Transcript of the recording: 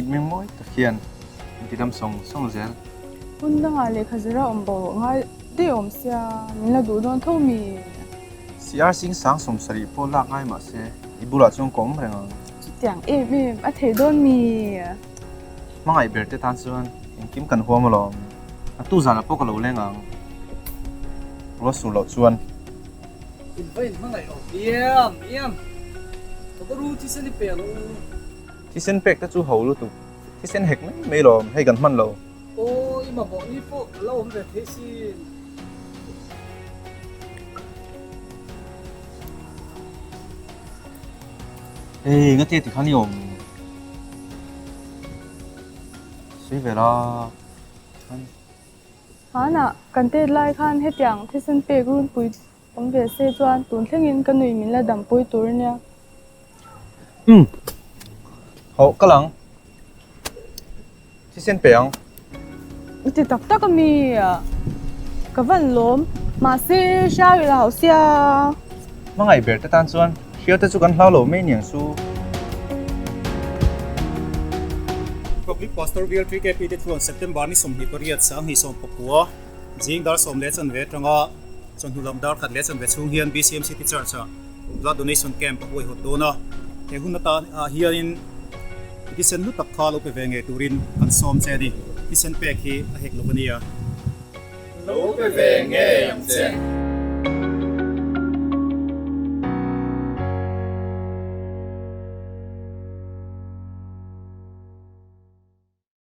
mitmeng mawi tak hian min ti dam sawng sawng zel. Hmun dangah lehkha zira awm bo ngai daih awm sia, min la duh dawn tho mi? CR Sing sang 70 pawh lak ngai mah se i bulah chuan ka awm reng ang. Chutiang em em a thei dawn mi? Hmangaih ber te tan chuan engkim kan huam alawm. A tu zanah pawh ka lo leng ang. Rual sur loh chuan. In va in hmangaih awm em em. Ka va ru thisen i pe lo. Thisen pek te chu ho lutuk. Thisen hek mai mai lawm hei kan hman lo. Aw i mamawh ni pawh ka la awm ve thei sin. Hei nga te tikhan i awm sawi ve la khan. Hmanah kan tet lai khan hetiang thisen pek runpui awm ve se chuan tun thlengin ka nui min la dampui tur ania. Umm hauh ka lang. Thisen pe ang. I ti tak tak ami? Ka van lawm. Mahse hriau i la hauh sia. Hmangaih ber te tan chuan hriau te chu kan hlau lo mai niang chu. Public Pastor Bial TKP te chuan September ni 28 2019 zing dar 10 chanve atanga chawhnu lam dar khat leh chanve chhung hian BCM City Church ah Blood Donation Camp a huaihawt dawn a. He hun atan ah hianin i thisen hlu tak kha lo pe ve ngei turin kan sawm che a ni. Thisen pek hi a hek lo a nia. Lo pe ve ngei ang che.